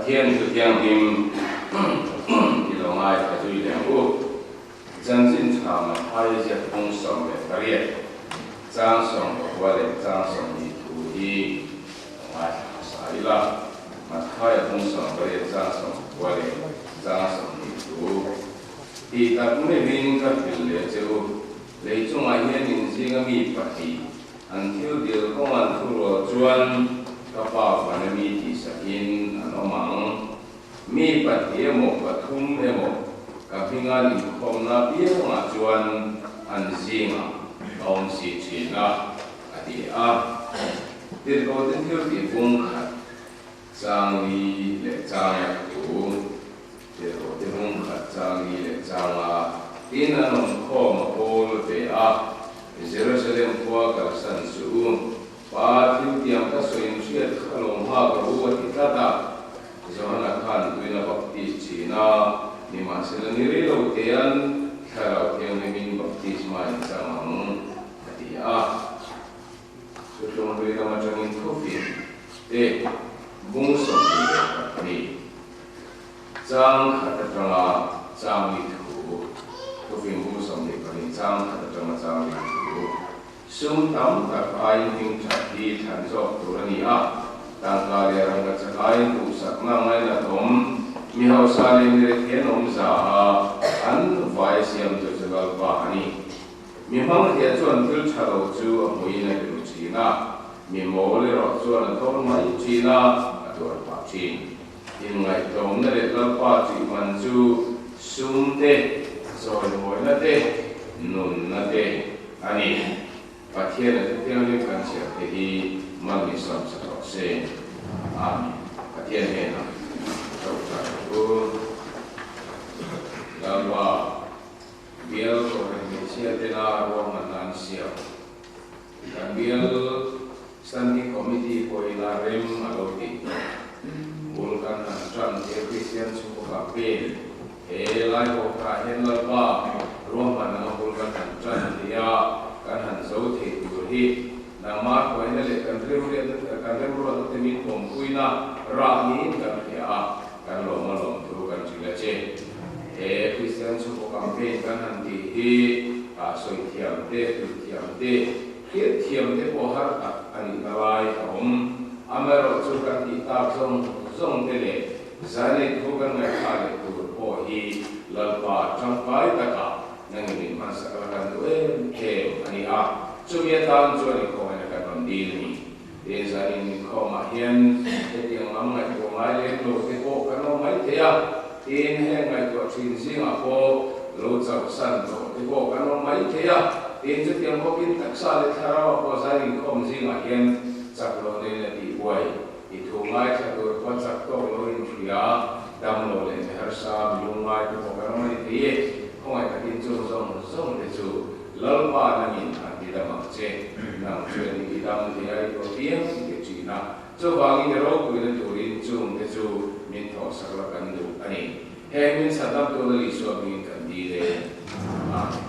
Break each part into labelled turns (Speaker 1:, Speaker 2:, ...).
Speaker 1: Pathian thu thianghlim i lo ngaithla zui leh ang u. Chanchin tha Matthai ziak phung 18, chang 19 leh chang 20 thu hi ka ngaithla hmasa ila. Matthai phung 18, chang 19 leh chang 20 thu. Tih tak meuhin ka hrilh leh che u, lei chungah hian inzinga mi pahnih An thil dil kawng an thu rual chuan ka pa vana mi tih sakin an awm ang. Mi pahnih emaw pathum emaw ka hminga inkhawmna piangah chuan an zingah ka awm si thin a, a ti a. Tirhkohte thil tih bung khat chang li leh changa thu, Tirhkohte bung khat chang li leh changa tin an awm khawm a pawl ve a. Jerusalem khua kalsan suh u. Pa thil tiang ka sawi in hriat kha lo nghak rawh u a ti tlat a. Johana khan tuina baptis thin a, nimahsela ni rei lo tean Thlarau Thianghlimin baptisma in chang ang a ti a. Thuthlung hlui lam atangin thufin te bung 22 chang khat atanga chang li thu, thufin bung 22 chang khat atanga chang li thu, sum tam tak aiin hming that hi thlan zawk tur a ni a, tangka leh rangka chak aiin duhsakna ngainatawm, mi hausa leh mi rethian awm za a an vai siamtu chu Lalpa a ni. Mi hmangthia chuan thil tha lo chu a hmuin a hrilh thin a, mi mawl erawh chuan a tawr mai thin a, a tuar phah thin. Inngaihtlawmna leh Lalpa tih man chu sum te, chawimawina te, nunna te a ni. Pathian a thuthianghlim kan chhiar te hi man ni sam sa tawh se. Amen. Pathian hnenah ṭawngṭai rawh u. Lalpa. Bial Kohhran hmeichhia tena ruahmanna an siam. Kan bial Standing Committee pawhin a rem a lo tih tawh. Bul kan han tan he Kristian chhungkaw campaign he lai pawh kha hian Lalpa ruahman anga bul kan han tan thei a, kan han zo thei tur hi nangmah hruaina leh kan remriatna kan remruatna te min pawmpuina rah niin kan hria a. Kan lawm a lawm thu kan hrilh a che. He Kristian chhungkaw campaign kan han tih hi sawi thiam te, hrilh thiam te, hriat thiam te pawh har tak a nihna lai a awm. Amaherawhchu kan tih tak zawng zawng te leh zai thu kan ngaihthlah leh tur pawh hi Lalpa tangkai takah nangin min hmansak la kan duh em em a ni a, chumi atan chuan inkhawmna kan rawn dil a ni. He zanin inkhawmah hian hetiang lam ngaihtuah ngai lem lo te pawh kan awm mai thei a, tin heng ngaihtuah thin zingah pawh lo chauhsan tawh te pawh kan awm mai thei a, tin chutiang bawkin taksa leh thlarauah pawh zan inkhawm zingah hian chak lo nen a tihbuai i thu ngaithla tur pawh chak tawk lo inhria, dam lo leh mi harsa, mi lungngai te pawh kan awm a ni thei e. Khawngaih takin chung zawng zawng te chu Lalpa nangin an ti dam ang che, nang chuan i ti dam thei a, i tuah piang i ti thin a. Chuvangin i ropuina turin chungte chu min thawhsak la kan duh a ni. Heng min chhandam tuna Isua hmingin kan dil e. Amen.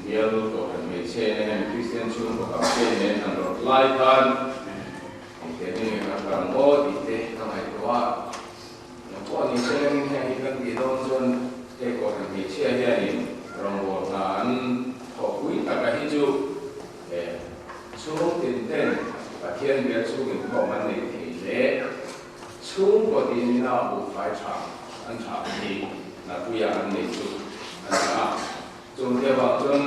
Speaker 1: Bial Kohhran hmeichhe nen hemi Kristian chhungkaw campaign nen han rawt lai khan engtiang nge kan kal ang aw tih te ka ngaihtuah a. Eng pawh ni se lengin heng hi kan tih dawn chuan hei Kohhran hmeichhia hianin rawngbâwl hna an thawhpui taka hi chu he chhung tin ten Pathian bial chhung inkhawm an nei thei hle. Chhungkaw tinin a buhfai tha an tha hi hnapuia an nei chu a ni a. Chung te avang chuan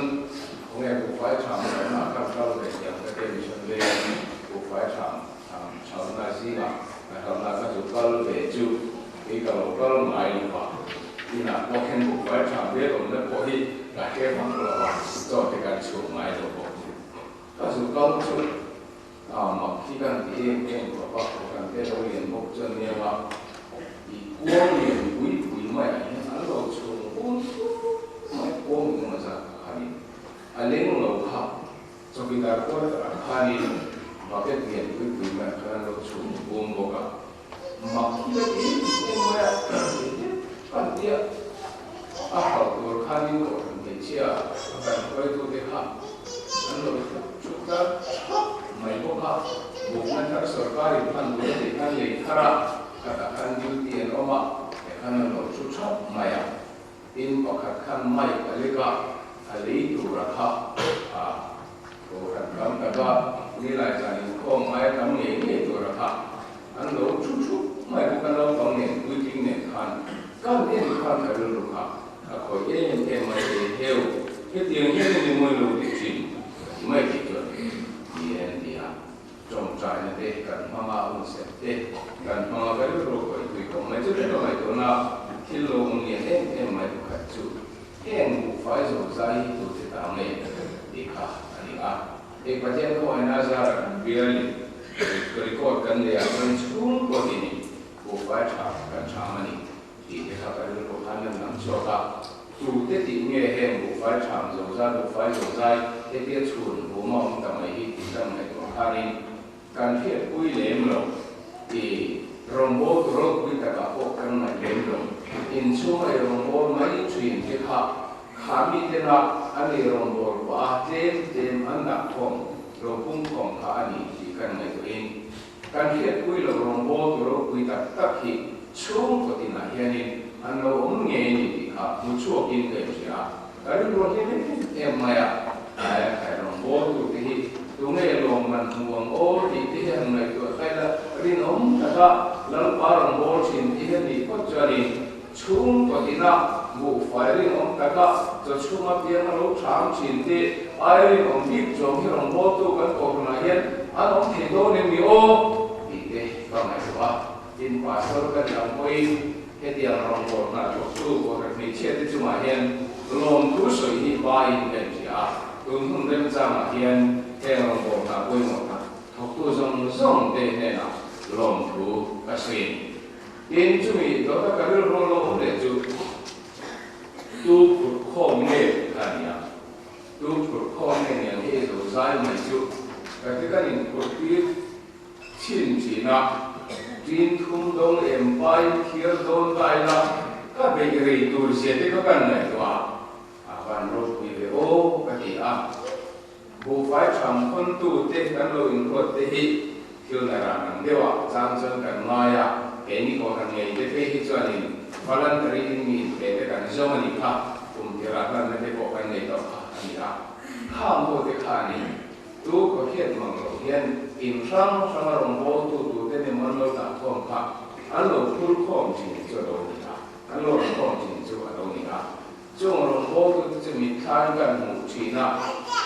Speaker 1: khawnge buhfai tha hna khan kal ve thiam ka te mission veng buhfai tha Thalna zingah ka hlauhna ka zu kal ve chu kei ka lo kal ngai lo va, inah pawh hian buhfai tha vel awmna pawh hi ka hre vak lo va, chaw te kan chhuah ngai lo bawk. Ka zu kal chu a mak hi kan ti em em khawp a, kan te lo lian bawk chuan nia va, i kuang lian pui pui maiah hian an lo chhung un mai, kuang eng emaw zat khanin a leng lo kha. Chawkidar quarter ah khanin bucket lian pui pui mai khan an lo chhum bum bawk a, mak hi a ti em em mai a, kan tia a hauh tur khanin kohhran hmeichhia a kan hruaitute kha an lo thut tha thap mai bawk a. khatah khan duty an awm a, tikhan an lo thu thap mai a. Tin, pakhat khan mic a lek a, a lei tura kha a kohhran tam taka nilai zan inkhawm ngai a tam ngei ngei tura kha an lo thu thup mai bawk a, naupang nen puitling nen khan kan en khan ka rilru kha a khawih em em mai e heu, hetiang hian i ni mawi lo tih thin ka ti mai tih chuan ti en ti a. Tawngtaina te kan hmang a, hunserh te kan hmang a, ka rilru a khawih tui khawp mai. Chutah ka ngaihtuahna thil lo awm lian em em mai pakhat chu heng buhfai zo zai hi tute ta nge tih kha a ni a. Hei Pathian khawngaihna zara kan bialin record kan nei ah chuan chhungkaw tinin buhfai tha kan tham a ni tih te kha ka rilru khan a lang chhuak a. Tute tih nge heng buhfai tham zozai, buhfai zozai hetia chhun buma awm ta mai hi tih ka ngaihtuah khanin kan hriatpui lem lo i rawngbâwl tu ropui takah pawh kan ngaih lem lo. Inchhunga i rawngbâwl mai thin te kha kha mitena an i rawngbâwl pah a tlem tlem an dah khawm lo pung khawm kha a ni tih kan ngaihtuahin Kan hriatpui lo rawngbâwl tu ropui tak tak hi chhungkaw tinah hianin an lo awm ngei a ni tih kha hmu chhuakin ka inhria a. Ka rilru a hlim em em mai a, khai rawngbâwl turte hi tunge lawmman hmu ang aw tih te hi han ngaihtuah thlai la, rinawm taka Lalpa rawngbâwl thin te hi a nih phawt chuanin chhungkaw tinah buhfai rinawm taka chaw chhunga piang a lo ṭham ṭhin te ai rinawm bik chuang hi rawngbawltu kan kohhranah hian an awm thei dawn em ni aw tih te ka ngaihtuah a. Tin, pastor ka ni ang pawhin hetiang rawngbâwl hna thawktu kohhran hmeichhia te chungah hian lawmthu sawi hi bain ka inhria a, tun hun remchangah hian heng rawngbâwl hna pawimawh tak thawktu zawng zawng te hnenah lawmthu ka sawi a ni. Tin, chumi dawta ka rilru lo awm leh chu tu phurh khawm nge ka ni a, tu phurh khawm nge ni ang hi zo zai mai chu ka ti kan inphurh tir thin thin a, tin thum dawng em pain thiar dawn ta ila ka beih rei tur zia te kha kan ngaihtuah a, a van ropui ve aw ka ti a. Buhfai tham khawntu te kan lo inruat te hi thil na ran ang deuh a chang chuan kan ngai a, keini kohhran ngei te phei hi chuanin voluntary in mi inpe te kan zawng a nih kha, kum tirah hlanna te pawh kan nei tawh kha a ni a. Khang ho te khanin tu khawhriat mang loh hian in hrang hranga rawngbawltu tute nem an lo dah khawm kha an lo phur khawm thin chu a lo ni a, an lo rawn khawm thin chu a lo ni a. Chung rawngbawltute chu mitthlain kan hmuh thin a,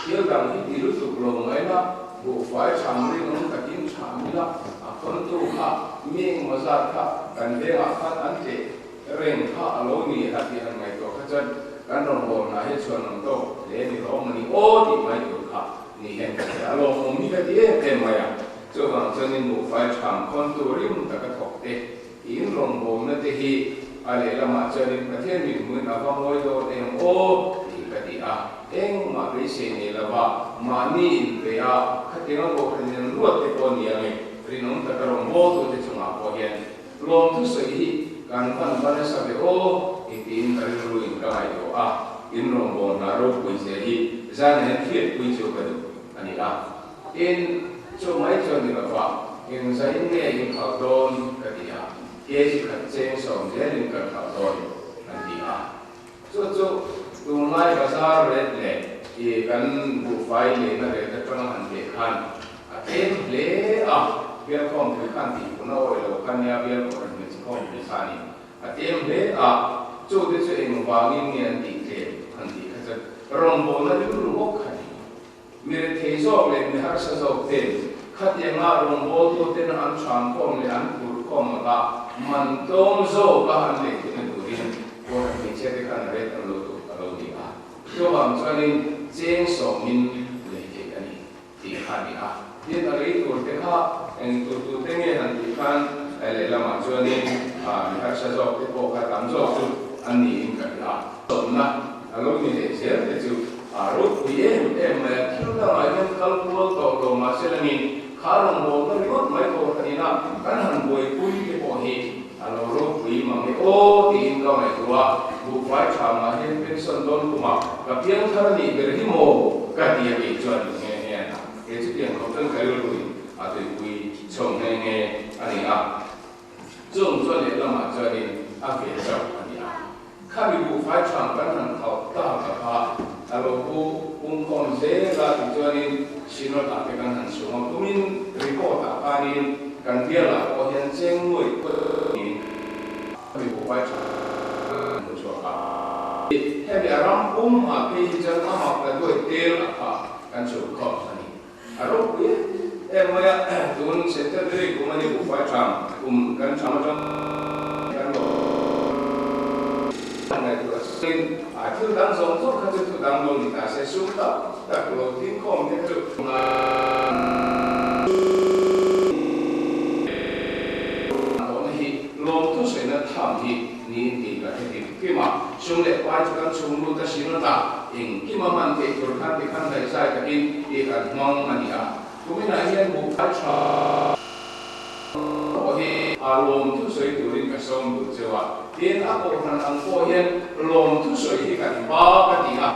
Speaker 1: thil dang hi ti lutuk lo mai la, buhfai tham rinawm takin tham ila, a khawntu kha mi engmaw zat kha kan vengah khan an tleh reng kha a lo ni a tih han ngaihtuah kha chuan kan rawngbawlna hi a chhuanawm tawk hle ni rawh maw ni aw tih mai tur kha ni hian ka hria a lawmawm hi ka ti em em mai a, chuvang chuanin buhfai tham khawntu rim taka thawk te In rawngbawlna te hi a lehlamah chuanin Pathian mihmuin a va ngawi dawn em aw tih ka ti a, engmah beisei nei lova mahni inpe a, khatianga kohhran in ruat te pawh ni ange, rinawm taka rawngbawltute chungah pawh hian lawmthusawi hi kan van va nasa ve aw tih tiin ka rilruin ka ngaihtuah a, in rawngbawlna ropui zia hi zan hian hriatpui chu ka duh a ni a. Tin, chu mai chuan ni lova, engzain nge in khalh dawn ka ti a, kg khat cheng sawm zelin kan khalh dawn an ti a. Chu chu tunlai bazar ret leh i kan buhfai lehna ret atanga han teh khan a tlem hle a, bialkhawmpui khan tih hun a awih lo kha nia bialkhawm hmeichhe khawmpui khanin a tlem hle a, chu te chu engvangin nge an tih tlem an tih kha chuan rawngbawlna rilru bawk kha ni. Mi rethei zawk leh mi harsa zawk ten khatianga rawngbawltu ten an hrankhawm leh an phurkhawm anga man tlawm zawka an lei theihna turin Kohhran hmeichhia te khan ret an lo tur a lo ni a. Chuvang chuanin cheng sawmin lei theih a ni tih kha a ni a. Tin, a lei tur te kha eng tur tur te nge han tih khan lehlamah chuanin mi harsa zawk te pawh kha tam zawk chu an niin ka hria. Sawmna a lo ni leh zel te chu a ropui em em mai a, thil dangah hian kal kual tawh lo mahse langin kha rawngbawlna ringawt mai kohhran ina kan han buaipui te pawh hi a lo ropui mang e aw tiin ka ngaihtuah a, buhfai tha mah hian pension dawn kumah ka piang thar a nih ber hi maw ka ti a kei chuan nghe nghe a, kei chutiang khawp chuan ka rilruin a tuipui chho nghe nghe a ni a. Chung chuan lehlamah chuanin a ve chauh a ni a. Khami buhfai ṭhang kan han khauh tak a kha a lo pu pungkhawm zel a tichuanin Synod ah te kan han sum a, kumin report ah khanin kan bial ah pawh hian cheng nuai pawhin khami buhfai ṭhang kan hmu chhuak a. Hemi a ram pum ah phei hi chuan a mak la duai tel a kha kan chhun khawp a ni. A ropui em mai a, tun Centenary kum a ni buhfai ṭhang kum kan ṭhang aṭang kan lo ngaihtuah chuan a thil dang zawng zawng kha chu thu dang lo ni ta se, sum tak tak lo ding khawm te kha chu Hlawhna hi lawmthu sawina tham hi niin tih ka hre hrim hrim a, sum leh pai chu kan chhung lut a sin ata engkim a hman theih tur khan tikhan daihzai takin tih kan hmang a ni a, kuminah hian buhfai tha pawh hi a lawmthu sawi turin ka sawm duh cheu a, tin a kohhran ang pawh hian lawmthu sawi hi kan ba ka ti a.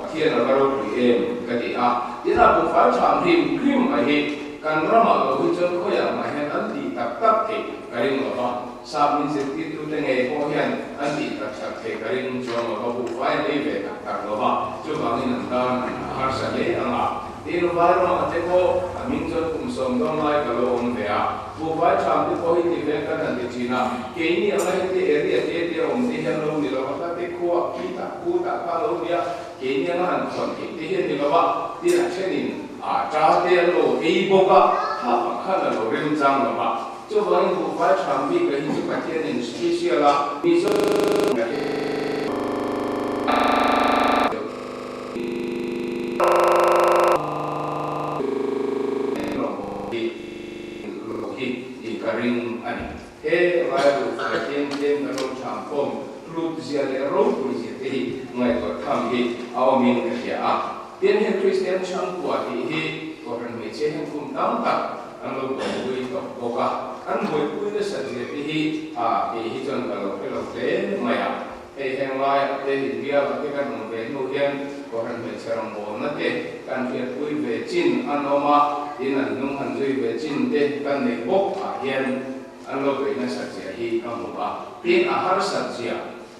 Speaker 1: Pathian a va ropui em ka ti a, tin a buhfai ṭham hrim hrim mai hi kan ramah lo hi chuan khawiah mah hian an tih tak tak theih ka ring lo va, sap min zirtirtute ngei pawh hian an tih tak tak theih ka ring chuang lo va, buhfai an ei ve tak tak lo va, chuvangin an tan a harsa hle ang a. Tin vai ramah te pawh a hming chuan kum 10 lai ka lo awm ve a, buhfai ṭham te pawh hi ti vel kan han ti ṭhin a, keini anga heti area te te awm te hian lo ni lo va, hla te khua khi tak khu tak kha lo nia, keini anga han khawn theih te hian ni lo va, tin a ṭhenin a ṭa te an lo ei bawk a, kha pang khan a lo remchang lo va, chuvangin buhfai ṭham bik a hi chu Pathianin special a Mizo Hi ka ring a ni. He Bible fai tlem tlem kan lo chhang khawm hlut zia leh ropui zia te hi ngaihtuah tham hi a awmin ka hria a. Tin, he Kristian chhangkua tih hi Kohhran hmeichhia hian kum tam tak an lo buaipui tawh bawk a. An buaipui nasat zia te hi a kei hi chuan ka lo hre lo hle mai a. Hei heng laiah te inbiakah te kan awm ve hnu hian Kohhran hmeichhe rawngbawlna te kan hriatpui ve chin an awm a, tin an hnung han zui ve chin te kan neih bawk ah hian an lo beih nasat zia hi ka hmu a, tin a harsat zia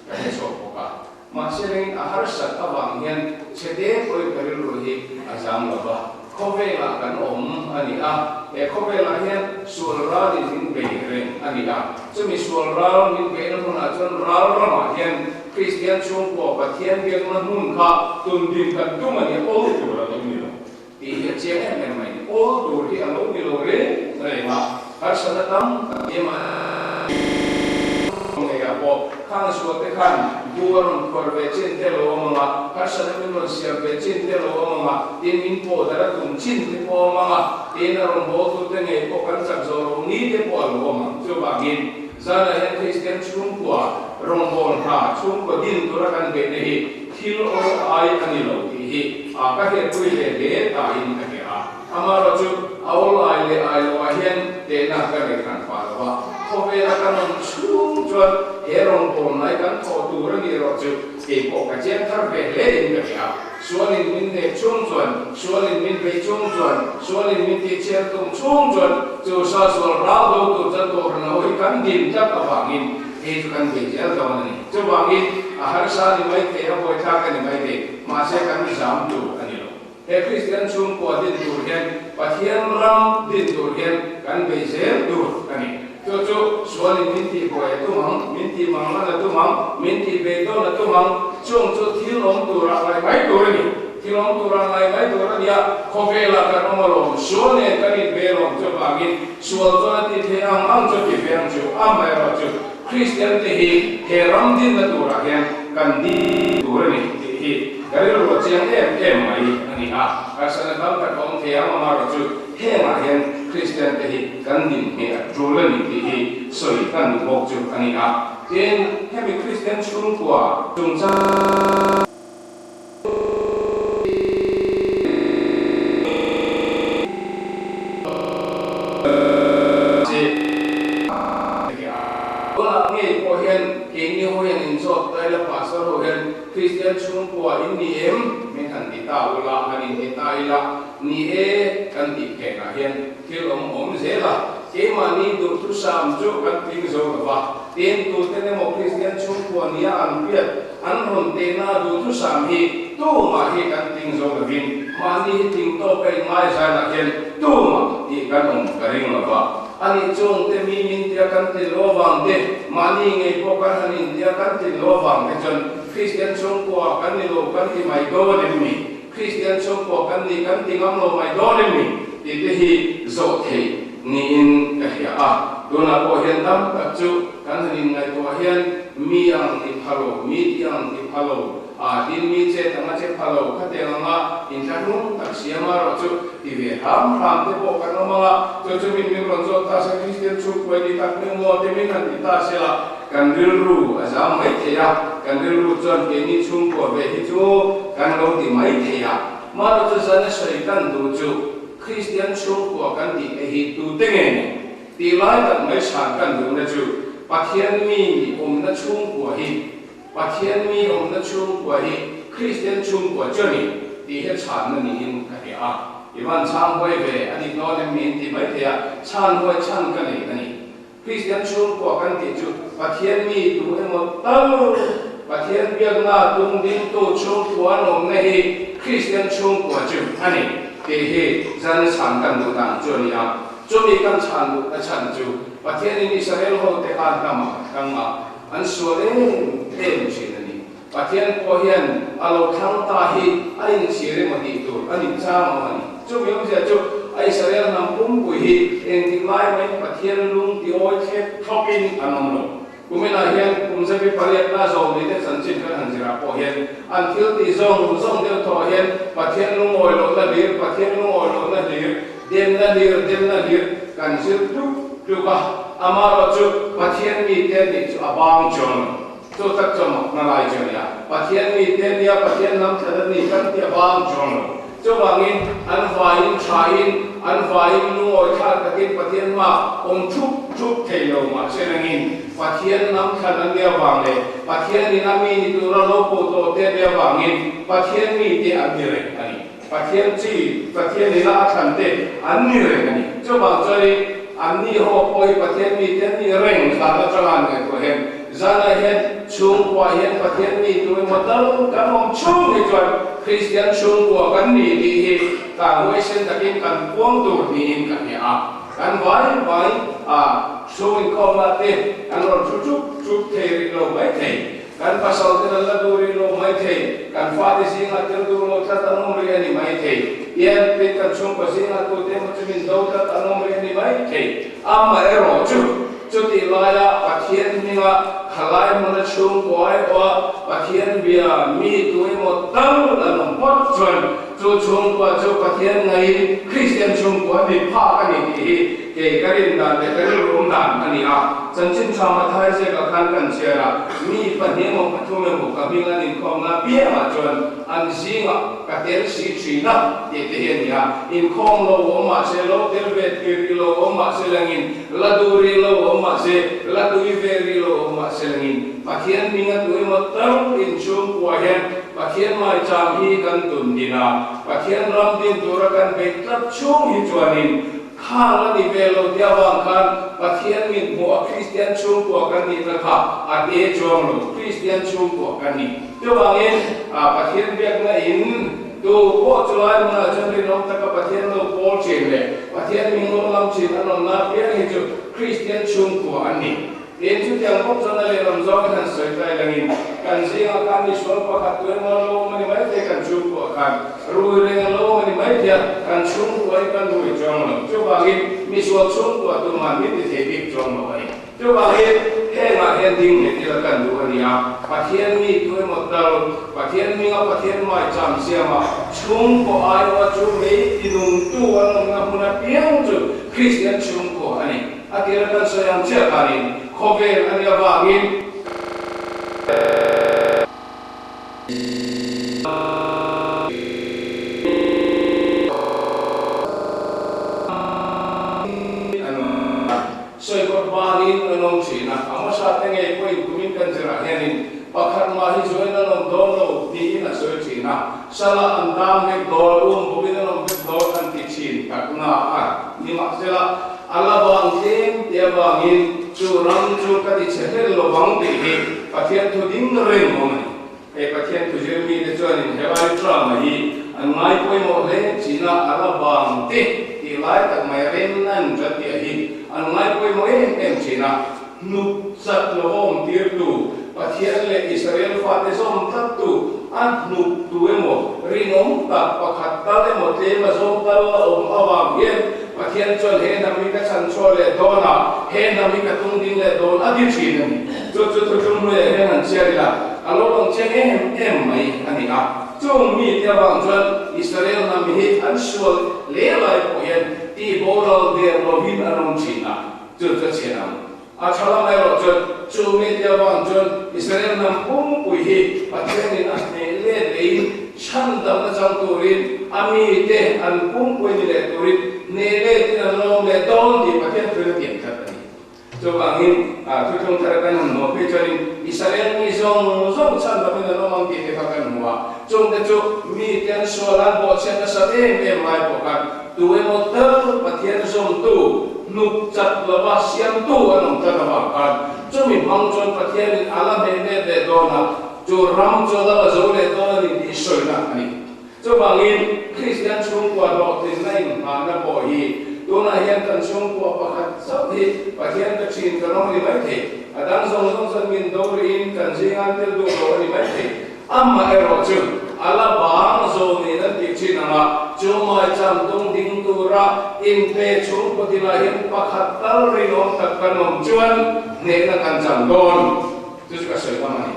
Speaker 1: ka hre chhuak bawk a. Mahse rengin a harsat avang hian chhete pawhin ka rilru hi a zam lo va, khawvelah kan awm a ni a, he khawvelah hian sual ralin min bei reng a ni a. Chumi sual ral min beihna hmunah chuan ral ramah hian Kristian chhungkua Pathian biakna hmun kha tun din kan tum a ni, awl tur a lo ni lo tih hi a chiang em em mai ni. Awl tur hi a lo ni lo reng reng a, harsatna tam tak em a ngeiah pawh khang sual te khan bu a rawn khuar ve chin te lo awm ang a, harsatna min rawn siam ve chin te lo awm ang a, tin min pawh darh a tum chin te pawh a awm ang a, Tin a rawngbawltute ngei pawh kan chak zawh loh ni te pawh a lo awm ang. Chuvangin, zanah hian Kristian chhungkua rawngbâwl hna chhungkua din tura kan beihna hi thil awl ai a ni lo tih hi a ka hriatpui ve hle tain ka hria a. Amaherawhchu, a awl ai leh ai loah hian tehna ka nei hran pah lo va, khawvela kan awm chhung chuan he rawngbâwl hnai kan thawh tur a ni erawh chu kei pawh ka chiang thar ve hle in ka hria. Sualin min nek chung chuan, sualin min beih chung chuan, sualin min tihchhiat tum chung chuan, chu sa sual ral do tur chuan Kohhran ho hi kan dim tlat avangin hei chu kan bei zel dawn a ni. Chuvangin a harsa ni mai thei, a buaithlak a ni mai thei, mahse kan zam tur a ni lo. He Kristian chhungkua din tur hian, Pathian ram din tur hian kan bei zel tur a ni. Chu chu sualin min tih buai a tum ang, min tih mang lan a tum ang, min tih bei dawn a tum ang, chung chu thil awm turah ngai mai tur a ni. Thil awm turah ngai mai tur a nia, khawvelah kan awm alawm, sual nen kan inbe alawm chuvangin sual chuan a tih theih ang ang chu ti ve ang chu, amaherawhchu Kristian te hi he ram dinna turah hian kan ding tur a ni tih hi ka rilru a chiang em em mai a ni a, harsatna tam tak a awm thei ang amaherawhchu hengah hian Kristian te hi kan din hmeh a tul a ni tih hi sawi kan duh bawk chu a ni a. Tin, hemi Kristian chhungkua chungchang Tunah ngei pawh hian keini ho hian inzawt ta ila Pastor ho hian Kristian chhungkua in ni em? Min han ti ta ula, han inti ta ila. Ni e, kan tih phenah hian thil awm awm zel a, keimahni duhthusam chu kan tling zo lo va, tin tuten emaw Kristian chhungkua nia an hriat an rawn tehna duhthusam hi tumah hi kan tling zo lovin mahni hi tling tawk a inngaizainah hian tumah tih kan awm ka ring lo va. Ani chungte mi min tia kan tlin lo avang te, mahni ngei pawh kan han intia kan tlin lo avang te chuan Kristian chhungkua kan ni lo kan ti mai dawn em ni? Kristian chhungkua kan ni kan ti ngam lo mai dawn em ni? Tih te hi zawh theih niin ka hria a. Tunah pawh hian tam tak chu kan han inngaihtuah hian mi ang ti pha lo, mi ti ang ti pha lo, a tin mi chet anga che pha lo, khatiang anga inthlahrung tak siam a rawh chu ti ve hram hram te pawh kan awm ang a. Chu chu min min rawn zawt ta se, Kristian chhungkua i ni tak meuh maw te min han ti ta se la, Kan rilru a zam mai thei a, kan rilru chuan keini chhungkua ve hi chu kan lo ti mai thei a. Mahni chu zan a sawi kan duh chu Kristian chhungkua kan tih te hi tute nge ni? Tih lai tak mai chhan kan duhna chu Pathian mi awmna chhungkua hi Pathian mi awmna chhungkua hi Kristian chhungkua chu a ni tih hi chhanna niin ka hria a. I van chhang huai ve a dik dawn em niin ti mai thei a, chhan huai chhan ka nei a ni. Kristian chhungkua kan tih chu Pathian mi tu emaw tal Pathian biakna tum dingtu chhungkua an awmna hi Kristian chhungkua chu a ni tih hi zan chhan kan duh dan chu a ni a. Chumi kan chhan duhna chhan chu Pathianin Israel hote khan hnamah a thlang a, an sual em em thin a ni. Pathian pawh hian a lo thlang ta hi a inchhir emaw tih tur a ni chang awm a ni. Chumi awmzia chu a Israel hnam pumpui hi engtik lai mahin Pathian lung ti awi thlep thlawpin an awm lo. Kuminah hian kum zabi pariatna zawmni te chanchin kan han zirah pawh hian an thil tih zawng zawng deuh thawh hian Pathian lungawi lohna hlir, Pathian lungawi lohna hlir, demna hlir, demna hlir kan zir tluk tluk a. Amaherawhchu Pathian mite nih chu a bang chuang lo. Chu tak chuan mak hna lai chu a ni a, Pathian mi te nia Pathian lam thlan an ni kan ti a vang chuang lo. Chuvangin an vaiin thain, an vaiin lungawi thlak takin Pathian hma awm thup thup thei lo mahse rengin Pathian lam thlan an nia vang leh Pathian in a mi ni tura lo ko tawh te nia vangin Pathian mi te an ni reng a ni. Pathian chi Pathian ina a thlan te an ni reng a ni. Chuvang chuanin anni ho pawh hi Pathian mi te an ni reng hlan atanga an ngaihtuah hian zanah hian chhungkua hian Pathian mi tu emaw tal kan awm chhung hi chuan Kristian chhungkua kan ni tih hi ka huaisen takin kan puang tur niin ka hria a. Kan vai vai a chhung inkhawmna te kan rawn thu chup chup thei rih lo mai thei. Kan pasal ten an la duh rih lo mai thei, kan fate zingah tel duh lo tlat an awm rih a ni mai thei. Tian tin kan chhungkaw zingah tute emaw chu min do tlat an awm rih a ni mai thei. Amaherawhchu, chutih laia Pathian hminga khalai hmuna chhungkaw aiawha Pathian bia mi tu emaw tal an awm phawt chuan chu chhungkua chu Pathian ngaiin Kristian chhungkua ni phak a ni tih hi Kei ka rin dan leh ka rilru dan a ni a, chanchin tha Mathai ziakah khan kan chhiar a, mi pahnih emaw pathum emaw ka hming an inkhawmna piangah chuan an zingah ka tel si thin a tih te hi a ni a, inkhawm lo awm mah se, lo tel ve thei rih lo awm mah se langin, la duh rih lo awm mah se, la tui ve rih lo awm mah se langin, Pathian hming a tu emaw tal inchhungkua hian Pathian maicham hi kan tun din a, Pathian ram din tura kan beih tlat chhung hi chuanin Khang a ni ve lo tia vang khan Pathian min hmuh a Kristian chhungkua kan nihna kha a te chuang lo, Kristian chhungkua kan ni. Chuvangin Pathian biakna in tu pawh chulai hmunah chuan rinawm taka Pathian lo pawl thin leh Pathian min lo lam thin an awmna apiang hi chu Kristian chhungkua an ni. Tin, chutiang bawk chuan a lehlam zawngin han sawi tlai langin, kan zingah khan misual pakhat tu emaw a lo awm a ni maithei, kan chhungkuah khan rui reng a lo awm a ni maithei a, kan chhungkuah hi kan rui chuang lo. Chuvangin misual chhungkuah tuman min ti thei bik chuang lo a ni. Chuvangin hengah hian ding leh thil a kan duh a ni a, Pathian mi tu emaw tal, Pathian hminga Pathian maicham siama chhungkaw aiawha chu mei tinungtu an awmna hmun apiang chu Kristian chhungkua a ni. A tir a kan sawi ang chiah khanin khawvel a nih avangin an awm a, sawi kawt banin an awm thin a, a hmasa te ngei pawhin kumin kan zirah hianin pakhat mah hi zuain an awm dawn lo tiin a sawi thin a, sala an dang vek dawn, um bawkin an awm vek. dawn an ti thin tak na a. Nimahsela, a la vang tlem te avangin chu ram chu ka ti chhe hlel lo vang tih hi Pathian thu ding reng awm a ni. Hei Pathian thu zir mite chuanin helai drama hi an ngai pawimawh hle thin a, a la vang te tih lai tak mai remnant kan tih hi an ngai pawimawh em em thin a. Hnuk chat lovawm tirtu, Pathian leh Israel fate zawm tlattu, a hnuk tu emaw, rinawm tak pakhat tal emaw tlem a zawm tal la awm avang hian Pathian chuan he hnam hi ka chhanchhuah leh dawn a, he hnam hi ka tung ding leh dawn a ti thin a ni. Chu chu thutlung hnuaiah hian han chhiar ila, a lo lang chiang em em mai a ni a. Chung mite avang chuan Israel hnam hi an sual hle lai pawh hian tihboral der lovin an awm thin a. Chu chu a chhiat ang. A tha lam erawh chuan chu mite avang chuan Israel hnam pumpui hi Pathianin a hneh let leiin chhandamna chang turin a mite an pumpui ni leh turin hneh letin an lawm leh dawn tih Pathian thuin a tiam tlat a ni. Chuvangin thuthlung thar kan han hmuh phei chuanin Israel mi zawng zawng chhandamin an awm ang tih te kha kan hmu a. Chungte chu mite an sual an bawhchhiat nasat em em lai pawh khan Tu emaw tal Pathian zawmtu, hnuk chat lova siamtu an awm tlat avang khan chumi hmang chuan Pathianin a la hmeh let leh dawn a, chu ram chu a la la zo leh dawn a ni tih sawina a ni. Chuvangin Kristian chhungkua hlawhtlinna inngahna pawh hi tunah hian kan chhungkua pakhat chauh hi Pathian ka thin kan awm a ni maithei, a dang zawng zawng chuan min do rihin kan zinga tel duh lo a ni maithei. Amaherawh chu a la bang zawnin an tih thin ang a, chu maicham tung ding tura inpe chhungkaw tinah hian pakhat tal rinawm tak kan awm chuan hnehna kan chang dawn. Chu chu ka sawi ngam a ni.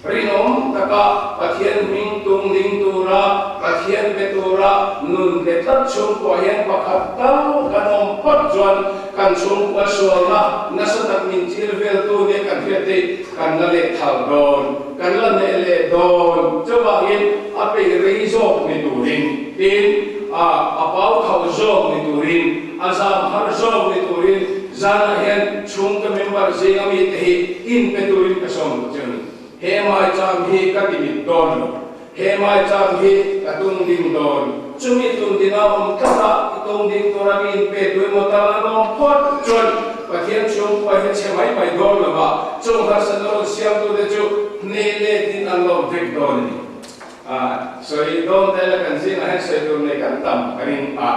Speaker 1: Rinawm taka Pathian hming tung ding tura, Pathian be tura nun pe tlat chhungkuah hian pakhat tal kan awm phawt chuan kan chhungkua sualna nasa tak min thil veltu nia kan hriat theih Kan la leh thal dawn, kan la hneh leh dawn. Chuvangin a peih rei zawk ni turin, tin, a a pau khauh zawk ni turin, a zam har zawk ni turin zanah hian chhungte member zinga mite hi inpe turin ka sawm duh che a ni. He maicham hi ka ti mit dawn lo. He maicham hi ka tung ding dawn. Chumi tum ding a awm tlat a, i tung ding tura mi inpe tu emaw tal an awm phawt chuan Pathian chhungkua hi a chhe mai mai dawn lo va, chung harsatna rawn siamtute chu hneh letin an lo vek dawn a ni. A sawi dawn ta ila kan zingah hian sawi tur nei kan tam ka ring a,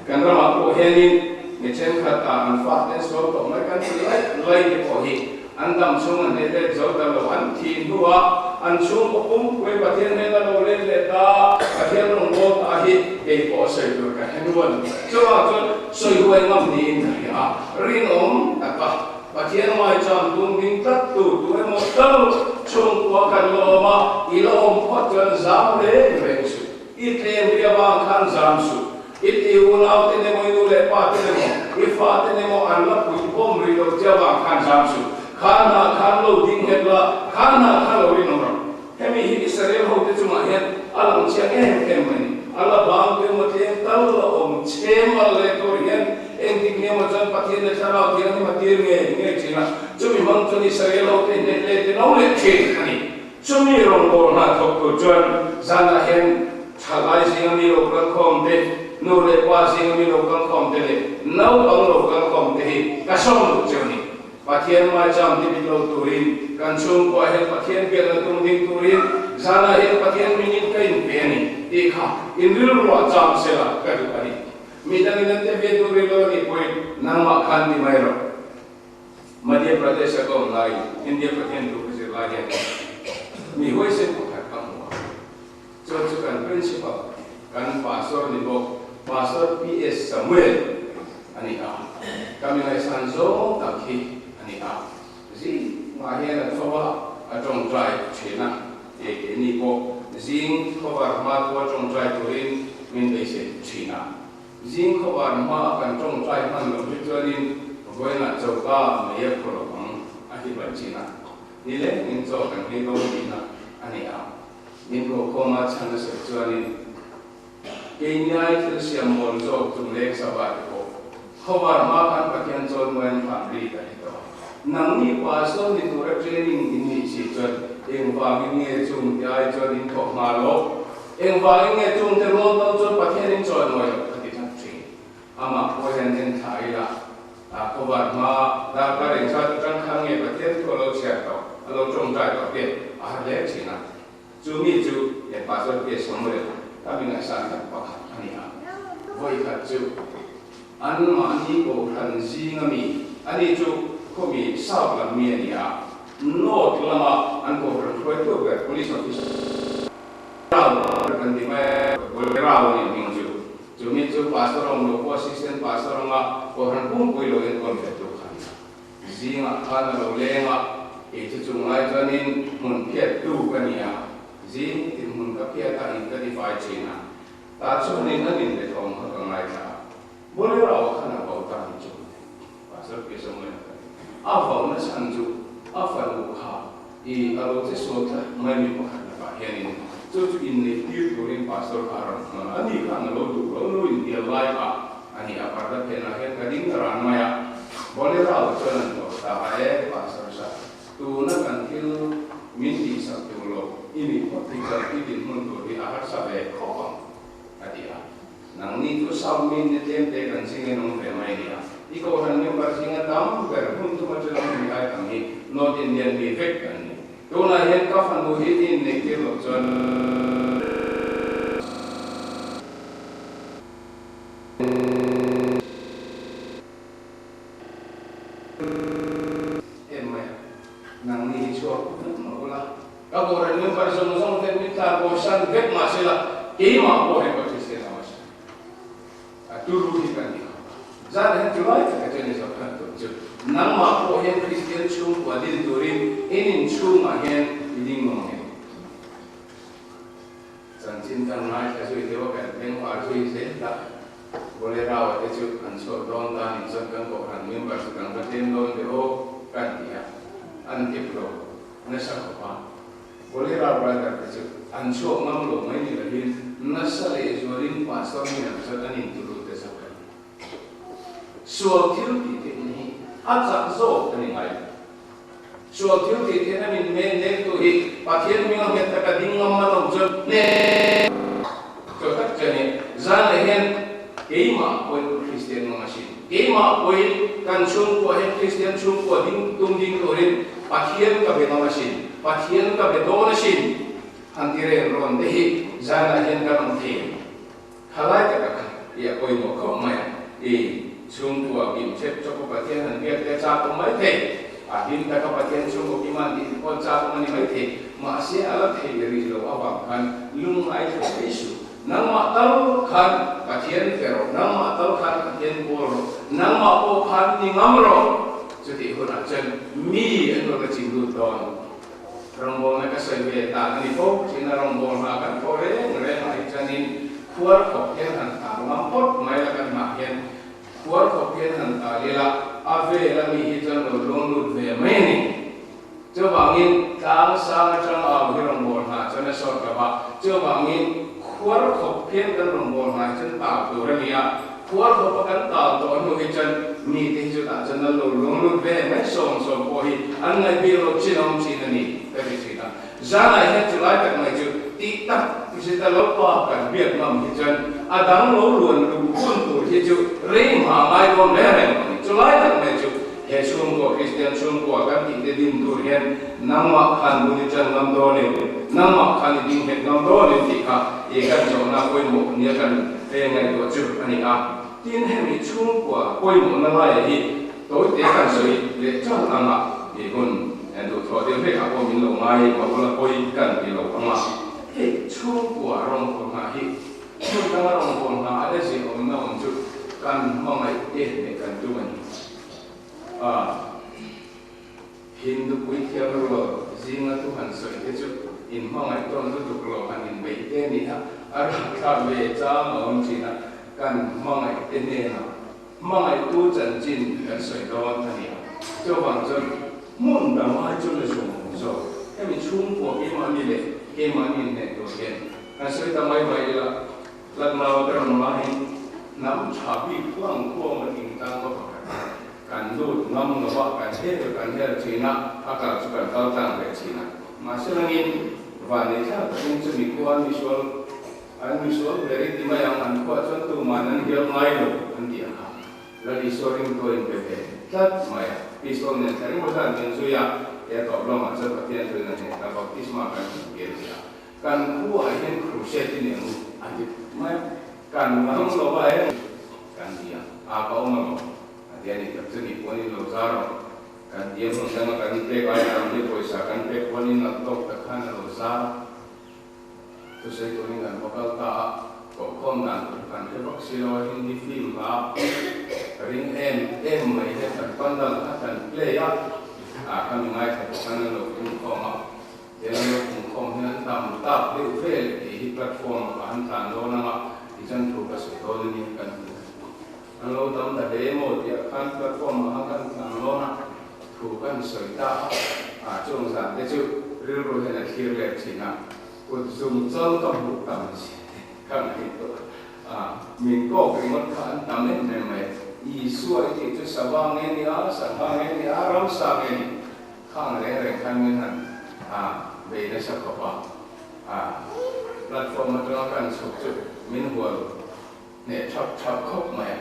Speaker 1: kan ramah pawh hianin mi thenkhat ah an fate an sual tawh mai kan ti laih laih te pawh hi An dam chhung an hleh let zo ta lo, an thih hnuah an chhungkaw pumpui Pathian hnena lo let leh ta, Pathian rawn bawl ta hi kei pawh sawi tur ka hre nual. Chuvang chuan sawi huai ngam niin ka hria a, rinawm taka Pathian ngaichang tum ding tlat tu tu emaw tal chhungkua kan la awm a, i la awm phawt chuan zam reng reng suh, i tlem ri avang khan zam suh. I ti unau ten emaw, i nu leh pa ten emaw, i fa ten emaw an la pui bawm rih lo che avang khan zam suh. Kha hna khan lo ding nghet la, kha hna kha lo rinawm rawh. Hemi hi Israel hote chungah hian a lang chiang em em mai ni. A la bang tu emaw tlem tal la awm chhem al leh tur hian engtik nge maw chuan Pathian leh Thlarau Thianghlim a tir ngei ngei thin a, chumi hmang chuan Israel hote hneh let in lo leh thin a ni. Chumi rawngbâwl hna thawk tur chuan zanah hian thalai zinga mi lo kal khawm te, nu leh pa zinga mi lo kal khawm te leh naupang lo kal khawm te hi ka sawm duh cheu ni. Pathian maicham ti bik lo turin kan chhungkuah hian Pathian biakna tum ding turin zanah hian Pathian mingin ka inpe a ni tih kha in rilruah cham sela ka duh a ni. Mi dangin an te ve duh rih lo a nih pawhin nangmah khan ti mai rawh. Madhya Pradesh a ka awm laiin India Pathian thu ka zir lai hian mi huaisen pakhat ka hmu a, chuan chu kan Principal, kan Pastor ni bawk, Pastor PS Samuel a ni a, ka mi ngaihsan zawng tak hi a ni a, zingah hian a tho a, a tawngtai thin a, kei keini pawh zing khawvar hma thua tawngtai turin min beisei thin a. Zing khawvar hma a kan tawngtai hman loh hi chuanin vawiinah choka mei a phu lo ang a ti bai chin a, nilengin chaw kan nghei dawn tihna a ni a. Min kokhawm a chhan a sawi chuanin keiniai thil siam mawl zawk chung leng sava te pawh khawvar hma khan Pathian chawn muain thlam ri ka ti tawh a. Nangni pastor ni tura training in nih si chuan engvangin nge chung ti ai chuan in thawk hma lo? Engvangin nge chungte rual tal chuan Pathianin chawimawi loh ka ti tlat thin. Amah pawh hian en thla ila, a khawvar hma darkar inzat atang khan nge Pathian thu a lo chhiar tawh, a lo tawngtai tawh te a har hle thin a. Chu mi chu he Pastor P. Samuel ka mi ngaihsan tak pakhat a ni a. Vawikhat chu anmahni kohhran zinga mi, ani chu khawmi South lam mi a ni a, North lama an kohhran hruaitu ber Police Officer Rao kan ti mai a, Rao a nih hming chu. Chu mi chu Pastor awm lo pawh Assistant Pastor anga kohhran pumpui lo enkawl ve tu kha a ni a. Zingah khan a lo leng a, kei chu chung lai chuanin hmun phiattu ka ni a, zing tin hmun ka phiat a, in ka tifai thin a, tah chuanin an inbethawm kha ka ngaithla a, Bolero khan a vo ta ni chu Pastor Pi Samuel ka ti. A vo na chhan chu a fanu kha i a lo che sual tlat mai mi pakhat lakah hianin chu chu inneih tir turin Pastor kha a rawn hnawn a, ani khan a lo duh lo nu inbial lai kha a ni a, parda phenah hian ka ding ran mai a, Bolero chuan an hlawh ta a e, Pastor Sir, tuna kan thil min tihsak tur lo i nih phawt hi chuan i dinhmun tur hi a harsa ve khawp ang, a ti a. Nangni chu South mi ni tlem te kan zing en awm ve mai nia. I kohhran member zinga tam ber hun thuma chu lam mi ai tam hi North Indian mi vek kan ni. Tunah hian ka fanu hi i inneih tir loh chuan. Em mai a, nangni hi chhuak vek mah ula, ka boral member zawng zawng ten min tlar bo san vek mah se la, keimah pawh hei ka Kristian a awm a turu hi ka ni khawp a. Zan hian July taka chuan i zawh khan tur chu nangmah pawh hian Kristian chhungkua din turin in inchhungah hian i ding ngawng em? Chanchin kan ngaithla zui deuh a, kan bengvar zui zel ta. Bolero-a te chu an chhuak dawn ta nih chuan kan kohhran member chu kan va tlem dawn ve aw kan ti a, an tip lo nasa khawp a. Bolero brother te chu an chhuak ngam lo mai ni lovin nasa leh zualin pastor hnenah chuan an inturu te zawk a ni. Sual thil tih theihna hi a chak zawk a ni ngai lo. Sual thil tih theihna min men nektu hi Pathian hminga nghet taka ding ngam man awm chuan hneh tawh tak che a ni. Zan leh hian keimah pawhin ka Kristian ngam asin. Keimah pawhin kan chhungkua hian Kristian chhungkua ding tum ding turin Pathian ka be ngam asin. Pathian ka be dawn asin. Han ti reng rawn te hi zanah hian kan awm thei ang. Thalai taka kha i a pawimawh khawp mai a, i chhungkua kim chep chawp a Pathian han biak te chak awm mai thei, a hlim taka Pathian chhungkaw kim an tih te pawh chak awm a ni mai thei, mahse a la thei rih loh avang khan lungngai thei mai suh. Nangmah tal khan Pathian fe rawh, nangmah tal khan Pathian pawl rawh, nangmah pawh khan ni ngam rawh, chutih hunah chuan mi an rawn la chim lut dawn. Rawngbawlna ka sawi ve ta a ni fo thin a, rawngbawlna kan thawh reng reng ah hi chuanin khuar khawp hian han tal ngam phawt mai la kan hmah hian khuar khawp hian han tal ila a vel a mi hi chuan lo luang lut ve mai a ni. Chuvangin tlang sang atang au hi rawngbawlna ah chuan a sawt lo va, chuvangin khuar khawp hian kan rawngbawlna ah chuan tal tur a ni a, Khuar khawpa kan tal tawh hnu hi chuan mite hi chutah chuan an lo lung lut ve mai sawm sawm pawh hi an ngaih bik lo chin awm thin a ni ka ti thin a. Zanah hian chu lai tak mai chu tih tak zet a lo pa kan biak ngam hi chuan a dang lo luan luh hun tur hi chu rei hma ngai dawn reng reng lo a ni. Chu lai tak mai chu he chhungkua Kristian chhungkua kan tih te din tur hian nangmah khan bul i tan ngam dawnin nangmah khan i ding nghet ngam dawnin tih kha i kan zawhna pawimawh nia kan Hei ngaihtuah chu a ni a, tin hemi chhungkua pawimawhna laia hi tawite kan sawi leh chauh anga i hun duhthawh deuh hlekah pawh min lo ngai mah ula pawi kan ti lo ang a. Hei chhungkua rawngbawlhna hi hmun danga rawngbawlhna a la zirawmna awm chu kan hmangaih te leh kan tum a ni a. Hindu puithiam rual zinga thu han sawi te chu in hmangaih tawn lutuk lo han inbeih te ni a, a rahthlak ve chang a awm thin a, kan hmangaih te hnenah hmangaihtu chanchin kan sawi dawn a ni a, chuvang chuan hmun dang ai chu la zawng awm zawk, hemi chhungkua keimahni leh keimahni inhneh tur hian kan sawi ta mai mai ila, Latnau te rawn laiin hnam tha bik hlang khuam a ding tang va pakhat kan lut ngam lo va, kan hel kan hel thin a, a kal chu kan kal tlang ve thin a. Mahse langin vanneih thlak takin chumi khuan misual An misual ber i ti mai ang, an khuah chuan tuman an hial ngai lo an ti ang kha. Lal Isua ringtu a inpe ve tlat mai a, pistol nen thla ringawt a an min zui a, he a tawp lamah chuan Pathian chuan a hneh ta, baptisma kan hmuh tir zia. Kan khuaah hian crusade i nei ang u an ti mai a, kan ngam lo va em kan ti a, a ka awm alawm a ti a ni tak chu ni pawn in lo zar rawh kan ti a, hmun danga kan pek ai tam hi pawisa kan pek pawn in nalh tawk tak khan a lo zar a. Thusawi turin kan va kal ta a, kohkhawm dan tur kan hre vak si lo a, Hindi film hla ring em em mai hian kan pandal kha kan play a, ah kha mi ngaithla tu khan an lo pungkhawm a, tiang an lo pungkhawm hian an tam tak deuh vel tih hi platform ah ka han tlan dawn ang a, tichuan thu ka sawi dawn a nia kan ti a, an lo tam ta hle maw tih ah khan platform ah khan kan tlan dawn a, thu kan sawi ta a, ah chung zan te chu rilru hian a thlir let thin a. Kut zum chal ka hmuh tam chi ka ngaihtuah a, min kawk ringawt kha an tam em em mai. Isua i tih chu sava nge ni a, sangha nge ni a, ramsa nge ni? Khang reng reng khan min han a bei nasa khawp a, a platform atanga kan chhuk chu min hual hneh thap thap khawp mai a.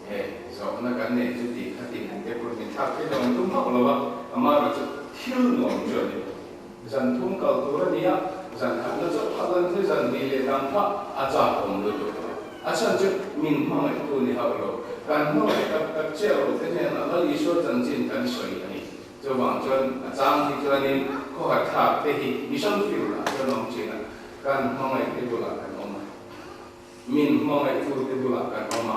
Speaker 1: He zawhna kan nei chu tih kha tih han te pawh min thlak thei lo an tum hauh lo a, amaherawh chu thil nuam chu a ni. Zan thum kal tur a ni a, zan khatna chauh kha kan thil zan hnih leh dang kha a chak awm lutuk lo. A chhan chu min hmangaihtu ni hauh lo, kan hmangaih tak tak chiah lo te hnenah Lal Isua chanchin kan sawi a ni. Chuvang chuan a chang hi chuanin khawhar thlak te hi mission field ah chuan awm thin a, kan hmangaih te bulah kan awm a. Min hmangaihtu te bulah kan awm a,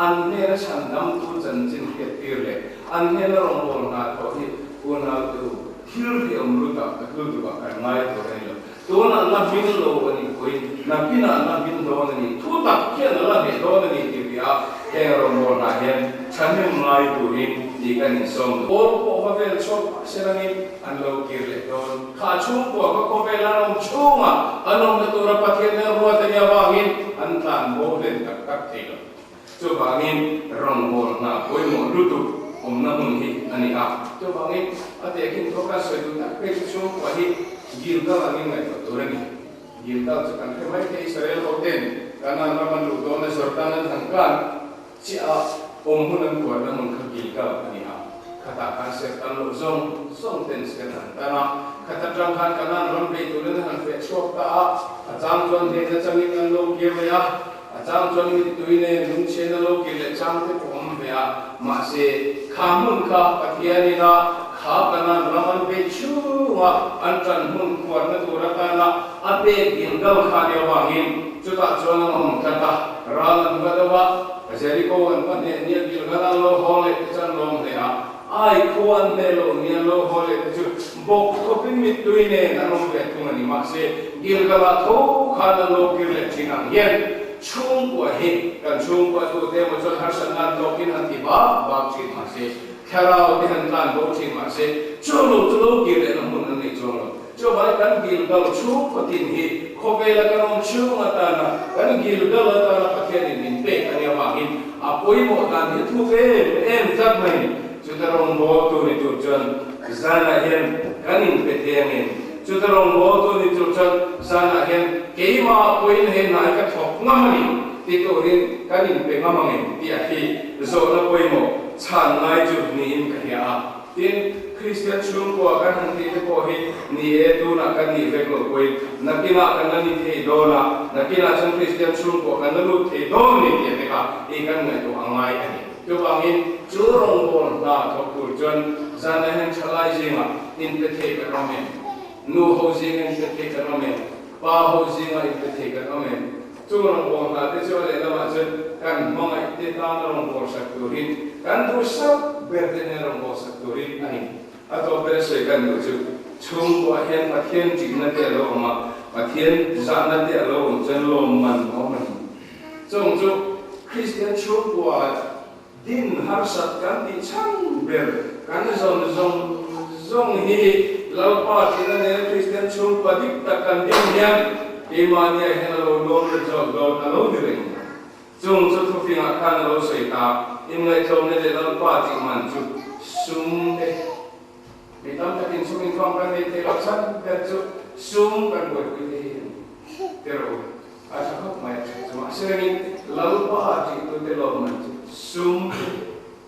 Speaker 1: an hnena chhandamtu chanchin hriattir leh an hnena rawngbâwl hna thawh hi unaute u thil hriam lutak lutukah kan ngai tur a ni lo. Tunah la hmin lo a nih pawhin nakinah la hmin dawn a ni, thu tak hian a la hneh dawn a ni tih ri a, heng rawngbâwl hnah hian thahnem ngai turin ti kan insawm. Pawl pawh va vel chhuak mah se langin an lo kir leh dawn. Kha chhungkua ka khawvel an awm chhungah an awmna tura Pathian nen ruat a nih avangin an tlan bo hlen tak tak thei lo. Chuvangin rawngbâwl hna pawimawh lutuk awmna hmun hi a ni a. Chuvangin a tehkhin thawk a sawi duh tak phei chu chhungkua hi Gilgal angin ngaihtuah tur a ni. Gilgal chu kan hre mai thei Israel hoten Kanaan ram an luh dawna Jordan an han kân Chiah a awm hun an kuarna hmun kha Gilgal a ni a, khatah khan ser tan loh zawng zawng ten ser an tan a, khat atang khan Kanaan ram bei turin an han feh chhuak ta a, a chang chuan hnehna changin an lo kir leh a, a chang chuan mittui nen lungchhian a lo kir leh chang te pawh awm ve a, mahse kha hmun kha Pathianin a kha Kanaan ram an bei chhunga an tan hmun khuarna tur atana a pek Gilgal kha nia vangin chutah chuan an awm tlat a. Ral an va deuh a, Jeriko an va hneh nia Gilgal an lo haw leh te chu an lawm hle a, Ai khua an hneh loh nia an lo haw leh te chu bawk khawpin mittui nen an awm ve thung a ni. Mahse, Gilgal-ah tho khan an lo kir leh thin ang hian chhungkua hi kan chhungkua tute emaw chuan harsatna an tawkin han ti bak bak thin mahse, thlarau te han tlan bo thin mahse, chu lo chu lo kir lehna hmun an nei chuang lo. Chuvai kan Gilgal chhungkaw tin hi khawvela kan awm chhung atana kan Gilgal atana Pathianin min pek a nih avangin a pawimawh dan hi a thuk em em tlat mai ni. Chuta rawngbawltu ni tur chuan zanah hian kan inpe thei angem? Chuta rawngbawltu ni tur chuan zanah hian keimah pawhin he hnai ka thawk ngam a ni ti turin kan inpe ngam angem tih a hi zawhna pawimawh chhan ngai chu niin ka hria a. Tin, Kristian chhungkua kan han tih te pawh hi ni e, tunah kan nih vek loh pawhin nakinah kan la ni thei dawn a, nakinah chuan Kristian chhungkua kan la lut thei dawn ni tih te kha i kan ngaihtuah a ngai a ni. Chuvangin, chu rawngbâwl hna thawk tur chuan zana hian thalai zingah inpe thei kan awm em? Nu ho zinga inpe thei kan awm em? Pa ho zinga inpe thei kan awm em? Chu rawngbâwl hna te chu a lehlamah chuan kan hmangaih te tana rawngbâwl sak turin, kan duhsak ber te nen rawngbâwl sak turin a ni. A tawp ber sawi kan duh chu, chhungkuah hian Pathian ṭihna te a lo awm a, Pathian zahna te a lo awm chuan lawmman a awm a ni. Chawng chu Kristian chhungkua din harsat kan tih chhan ber kan zawn zawng zawng hi Lalpa ṭihna nena Kristian chhungkua dik tak kan din hian keimahniah hian a lo nuam let zawk dawn a lo ni reng. Chung chu thufingah khan a lo sawi ta, inngaihtlawmna leh Lalpa tih man chu sum te. Mi tam takin sum inkhawm kan nei thei lo chhan ber chu sum kan buaipui te hi a ni. Ti rawh u. A tha khawp mai a tha chu mahse Lalpa tih tute lawm man chu sum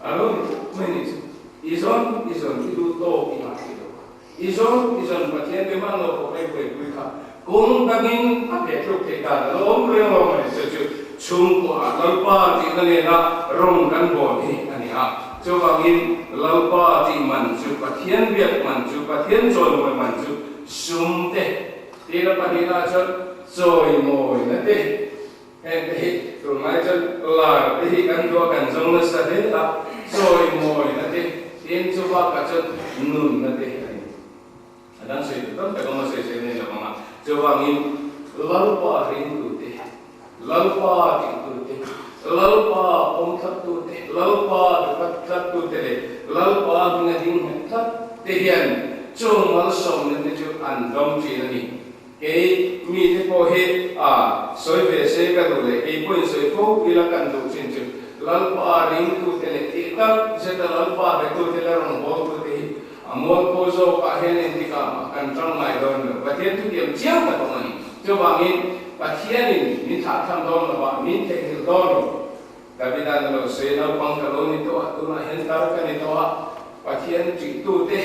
Speaker 1: a lo ni tlat mai ni chu. I zawn i zawn i duh tawk i ngah thei lo a. I zawn i zawn Pathian te hman lo pawh hei buaipui kha kawng dangin a peh thluk theih dan a lo awm reng lo mai chu chu chhungkuaah Lalpa tihna nena rawng kan bawn hi a ni a. Chuvangin Lalpa tih man chu Pathian biak man chu Pathian chawimawi man chu sum te Tira pahnihna chuan chawimawina te, heng te hi tunlai chuan lar te hi kan duh a, kan zawng nasa hle a, chawimawina te, tin chu bakah chuan nunna te a ni. A dang sawi tur tam tak awm a sawi sawi nei lo ang a, chuvangin Lalpa ringtu te, Lalpa tihtu te, Lalpa pawm tlattu te, Lalpa duhkhat tlattu te leh Lalpa hminga ding nghet tlat te hian chung malsawmna te chu an dawng thin a ni. Kei mite pawh hi a sawi ve se ka duh leh kei pawhin sawi fo ila kan duh thin chu Lalpa ringtu te leh tih tak zeta Lalpa betu te leh rawngbawltu te hi a mualpho zawkah hian engtikah mah kan tang ngai dawn lo. Pathian thutiam chiang tak awm a ni. Chuvangin Pathianin min thlah tham dawn lo va, min theihnghilh dawn lo. Davida'n a lo sawi, Naupang ka lo ni tawh a, tunah hian tar ka ni tawh a, Pathian ṭihtute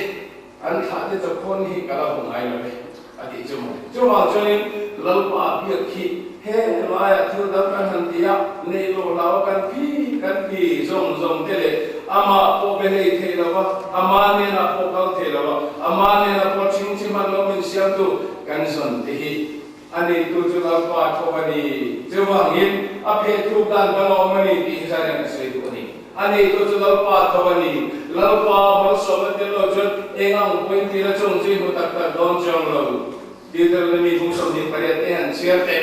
Speaker 1: an thlahte chawkhawn hi ka la hmu ngai lo ve, a tih chu maw. Chuvang chuanin Lalpa biak hi he laiah thil dang kan han ti a, neih loh hlau a kan phi kan phi zawng zawng te leh amah pawh be hlei thei lo va, ama hnenah pawh kal thei lo va, ama hnenah pawh ṭhingṭhi hman lo min siamtu kan zawn te hi a neitu chu Lalpa tho a ni. Chuvangin a pheh thuk dan dang a awm a ni tih hi zan hian ka sawi duh a ni. A neitu chu Lalpa tho a ni. Lalpa malsawmna tel lo chuan eng ang pawhin tira chung chu i hmu tak tak dawn chuang lo. Deuteronomy bung 28 te han chhiar teh.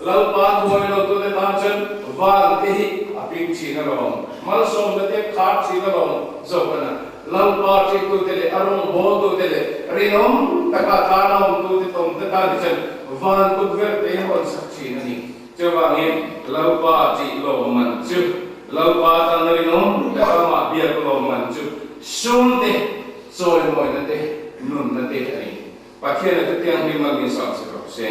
Speaker 1: Lalpa thuawi lo tute tan chuan van te hi a ping thin alawm, malsawmna te khar thin alawm zawk a na. Lalpa ṭihtute leh a rawngbawltute leh rinawm taka tana awmtute tawmte tan hi chuan van tukverh te hi rawn sak thin a ni. Chuvangin Lalpa ṭih lawmman chu, Lalpa tana rinawm taka amah biak lawmman chu sum te, chawimawina te, nunna te a ni. Pathian a chutiang hlim a min sawm che rawh se.